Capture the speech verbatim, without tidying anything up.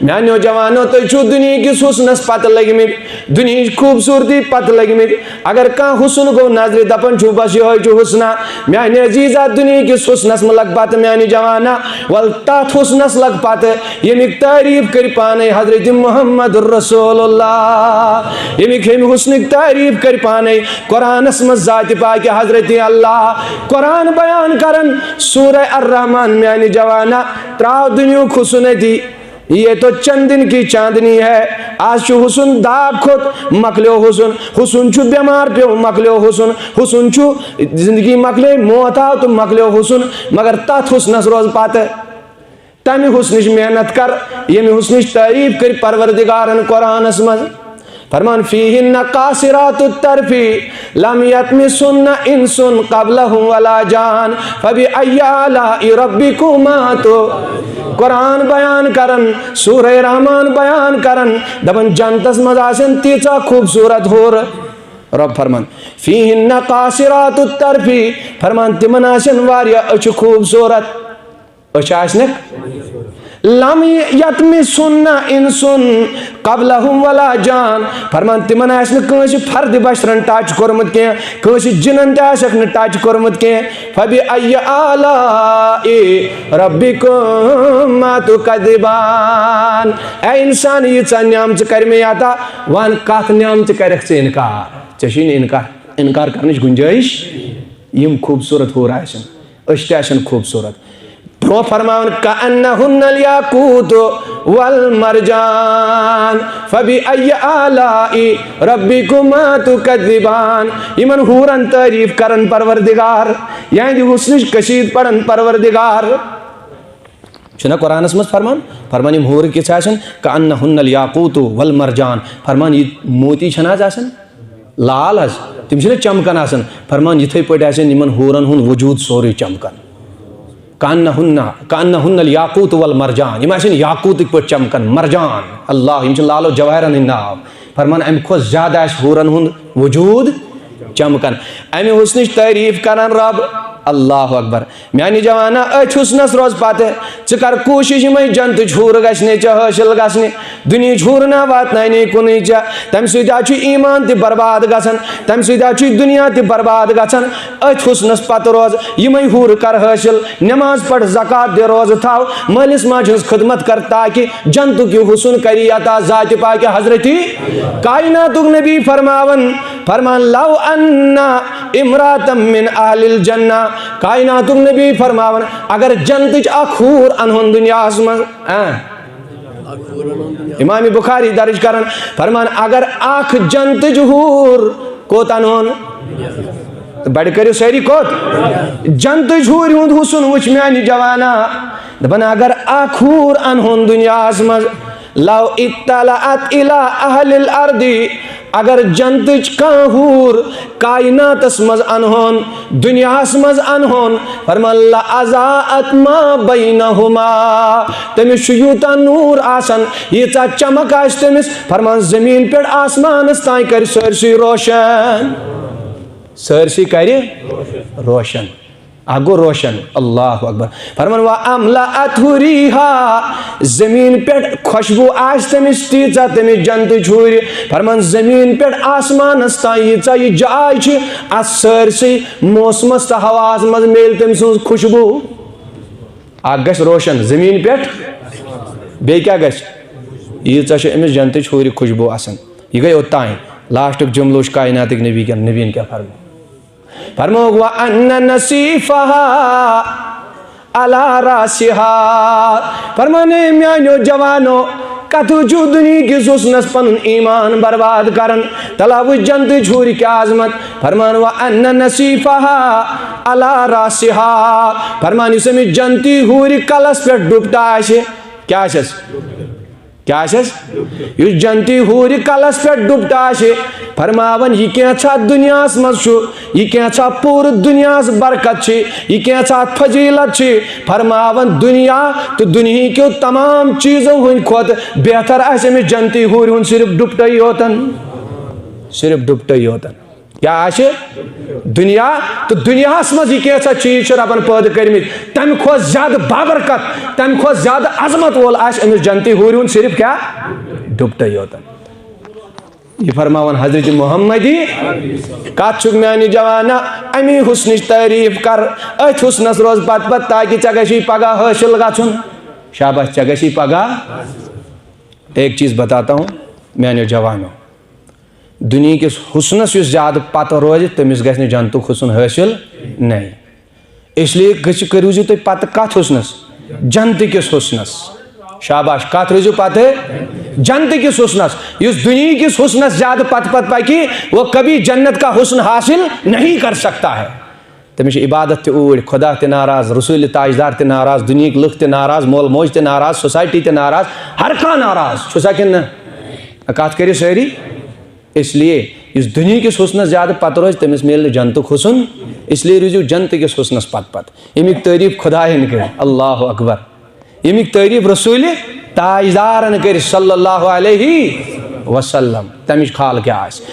میانیو جوانو، تُہۍ چھِو دُنیہکِس حُسنس پتہٕ لٔگمٕتۍ، دُنیہٕچ خوٗبصوٗرتی پتہٕ لٔگمٕتۍ۔ اگر کانٛہہ حُسن گوٚو نظرِ، دپان چھُو، بس یِہوٚے چھُ حُسنا۔ میانہِ عزیزا، دُنیہکِس حُسنس مہ لگ پتہٕ، میانہِ جوانا، ول تتھ حُسنس لگ پتہٕ، ییٚمیُک تعریف کٔرۍ پانے حضرت محمد رسول اللہ، ییٚمیُک، ییٚمہِ حُسنٕکۍ تعریف کٔرۍ پانے قرآنس منٛز ذاتِ پاکہِ حضرت اللہ۔ قرآن بیان کران سورہ الرحمان، میانہِ جوانا، تراو دُنیہُک حُسن أتی۔ یہ تو چند دن کی چاندنی ہے۔ آز چھُ حُسن داغ کھوٚت، مۄکلیو حُسن۔ حُسن چھُ، بٮ۪مار پیوٚو، مۄکلیو حُسن۔ حُسن چھُ، زندگی مۄکلے، موت آو تہٕ مۄکلیو حُسن۔ مگر تتھ حُسنس روز پتہٕ، تمہِ حُسنٕچ محنت کر، ییٚمہِ حُسنٕچ تعریف کٔرۍ پروردگارن قرآنس منٛز۔ فرمان، فیہن قاصرات الطرف لم یطمثن انس قبلهم ولا جان فبأی آلاء ربکما تو۔ قرآن بیان کران، سورہ رحمان بیان کران، دپان، جنتس منٛز آسن تیٖژاہ خوٗبصوٗرت حورٕ۔ رب فرمان، فیہن قاصرات الطرف، فرمان، تِمن آسن واریاہ أچھِ خوٗبصوٗرت۔ أچھ آسنکھ۔ لم یطمثن انس قبلهم ولا جان۔ فرمان، تِمن آسہِ نہٕ کٲنٛسہِ فردِ بشرن ٹچ کوٚرمُت کینٛہہ، کٲنٛسہِ جِنن تہِ آسٮ۪کھ نہٕ ٹچ کوٚرمُت کینٛہہ۔ فبأی آلاء ربکما تکذبان۔ اے انسان، ییٖژاہ نعمژٕ کرِ مےٚ عطا، وَن کتھ نعمژٕ کرکھ ژٕ انکار؟ ژےٚ چھُے نہٕ انکار، انکار کرنٕچ گنجٲیش۔ یِم خوٗبصوٗرت حور آسن، أچھ تہِ آسن خوٗبصوٗرت۔ برونٛہہ فرماوان، کأنہن الیاقوت والمرجان، فبأی آلاء ربکما تکذبان۔ یِمن حورن تعریف کرن پروردگار، یہنٛدِ حُسنٕچ قصیٖد پرن پروردگار۔ چھُنہ قرآنس منٛز فرمان؟ فرمان، یِم حورٕ کِژھ آسن؟ کأنہن الیاقوت والمرجان۔ فرمان، یہِ موتی چھَنہٕ حظ آسان؟ لال حظ، تِم چھِنہ چمکان آسان۔ فرمان، یِتھے پٲٹھۍ آسن یِمن حورن ہُنٛد وجوٗد سورُے چمکان۔ کأنہن، کأنہن الیاقوت والمرجان، یِم آسن یاقوٗتٕکۍ پٲٹھۍ چمکان، مرجان، اللہ، یِم چھِ لالو جوہرن ہٕنٛدۍ ناو۔ فرمان، امہِ کھۄتہٕ زیادٕ آسہِ حورن ہُنٛد وجوٗد چمکان۔ امہِ حُسنٕچ تعریٖف کران رب۔ اللہ اکبر۔ میانہِ جوانا، أتھۍ حُسنس روز پتہٕ۔ ژٕ کر کوٗشِش یِمے جنتٕچ حوٗرٕ گژھنہِ ژےٚ حٲصِل گژھنہِ۔ دُنیہٕچ حوٗرٕ نہ واتناونہِ کُنُے ژےٚ۔ تمہِ سۭتۍ حظ چھُ ایمان تہِ برباد گژھان، تمہِ سۭتۍ حظ چھُ دُنیا تہِ برباد گژھان۔ أتھۍ حُسنس پتہٕ روز، یِمے حوٗرٕ کر حٲصِل۔ نماز پڑھ، زکوٰۃ دِ، روزٕ تھاو، مٲلِس ماجہِ ہٕنٛز خدمت کر، تاکہِ جنتُک یہِ حُسن کری عطا ذاتِ پاکہِ حضرتی۔ کائناتُک نبی فرماوان، فرمان، لو ان امرأة من اہل الجنہ، کائناتُک نبی فرماوان، اگر جنتٕچ اکھ حوٗر انہون دُنیاہس منٛز، آ، امام بخاری درج کران، فرمان، اگر اکھ جنتٕچ حوٗر کوٚت انہون؟ بڑِ کٔرِو سٲری کوٚت؟ جنتٕچ حوٗرِ ہُنٛد حُسن وٕچھ میانہِ جوانا۔ دپان، اگر اکھ حوٗر انہون دُنیاہس منٛز، لو اطلعت الی اہل الارض، اگر جنتٕچ کانٛہہ حوٗر کائناتس منٛز انہون، دُنیاہس منٛز انہون، فرمان، لأضاءت ما بینہما، تٔمِس چھُ یوٗتاہ نوٗر آسان، ییٖژاہ چمک آسہِ تٔمِس، فرمان، زٔمیٖن پٮ۪ٹھ آسمانس تام کرِ سٲرسٕے روشن، سٲرسٕے کرِ روشن۔ اکھ گوٚو روشن، اللہ اکبر۔ فرمان، واملأتہ ریحا، زمین پٮ۪ٹھ خوشبو آسہِ تٔمِس تیٖژاہ، تٔمِس جنتٕچ حوٗرِ۔ فرمان، زمین پٮ۪ٹھ آسمانس تام ییٖژاہ یہِ جاے چھِ، اتھ سٲرسٕے موسمس تہٕ ہواہس منٛز میلہِ تٔمۍ سٕنٛز خوشبو۔ اکھ گژھِ روشن زمین پٮ۪ٹھ، بیٚیہِ کیٛاہ گژھِ؟ ییٖژاہ چھِ أمِس جنتٕچ حوٗرِ خوشبو آسان۔ یہِ گٔے اوٚتام۔ لاسٹُک جملہٕ وٕچھ کائناتٕکۍ نبی کٮ۪ن، نبیَن کیٛاہ فرموو۔ فرمووُکھ، وَأَنَّ نَصِيفَهَا عَلَى رَأْسِهَا۔ فرمان، اے میانیو جوانو، کتھٕ چھُ دُنیہکِس حُسنس پنُن ایمان برباد کران؟ تلا وٕچھ جنتٕچ حوٗرِ کیٛاہ عظمت۔ فرمان، وَأَنَّ نَصِيفَهَا عَلَى رَأْسِهَا۔ فرمان، یُس أمِس جنتی حوٗرِ کلس پٮ۪ٹھ ڈُپٹہٕ آسہِ، کیٛاہ آسٮ۪س؟ کیٛاہ آسٮ۪س؟ یُس جنتی حوٗرِ کلس پٮ۪ٹھ ڈُپٹہٕ آسہِ، فرماوان، یہِ کینٛژھا دُنیاہس منٛز چھُ، یہِ کینٛژھا پوٗرٕ دُنیاہس برکت چھِ، یہِ کینٛژھا فضیلت چھِ، فرماوان، دُنیا تہٕ دُنیہکیو تمام چیٖزو ہٕنٛدۍ کھۄتہٕ بہتر آسہِ أمِس جنتی حوٗرِ ہُنٛد صرف ڈُپٹے یوتن، صرف ڈُپٹے یوتن۔ کیٛاہ آسہِ؟ دُنیا۔ تہٕ دُنیاہَس منٛز یہِ کینٛژھا چیٖز چھِ رۄبَن پٲدٕ کٔرمٕتۍ، تَمہِ کھۄتہٕ زیادٕ بابرکت، تَمہِ کھۄتہٕ زیادٕ عظمت وول آسہِ أمِس جنتی حوٗرِ ہُنٛد صرف کیٛاہ؟ ڈُپٹے یوتن۔ یہِ فرماوان حضرت محمدی، کتھ چھُکھ میانہِ جوانا، امی حسنٕچ تعریف کر، أتھۍ حسنس روز پتہٕ پتہٕ، تاکہِ ژےٚ گژھی پگاہ حٲصِل گژھُن۔ شاباش، ژےٚ گژھی پگاہ۔ ایک چیز بتاتا ہوں میانیو جوانو، دُنیہکِس حسنس یُس زیادٕ پتہٕ روزِ، تٔمِس گژھِ نہٕ جنتُک حسن حٲصِل۔ نہیں۔ اس لیے گٔژھِو، کٔرِو زِ تُہۍ پتہٕ کتھ حسنس؟ جنتہٕ کِس حسنس۔ شاباش، کتھ روٗزِو پتہٕ؟ جنتہٕ کِس حسنس۔ یُس دُنیہکِس حسنس زیادٕ پتہٕ پتہٕ پکہِ، وہ کبھی جنت کا حسن حاصل نہیں کر سکتا ہے۔ تٔمِس چھِ عبادت تہِ اوٗرۍ، خدا تہِ ناراض، رسول تاجدار تہِ ناراض، دُنیہٕکۍ لُکھ تہِ ناراض، مول موج تہِ ناراض، سوسایٹی تہِ ناراض، ہر کانٛہہ ناراض۔ چھُسا کِنہٕ نہ؟ کتھ کٔرِو سٲری؟ اس لیے یُس دُنیہکِس حسنس زیادٕ پتہٕ روزِ، تٔمِس میلہِ نہٕ جنتُک حسن۔ اس لیے روٗزِو جنتہٕ کِس حسنس پتہٕ پتہٕ۔ ییٚمیُک تعریف خدایَن کٔرۍ، اللہ اکبر۔ ییٚمیُک تعریف رسول تاجدارن کٔرۍ، صلی اللہ علیہ وسلم۔ تمِچ خال کیٛاہ آسہِ؟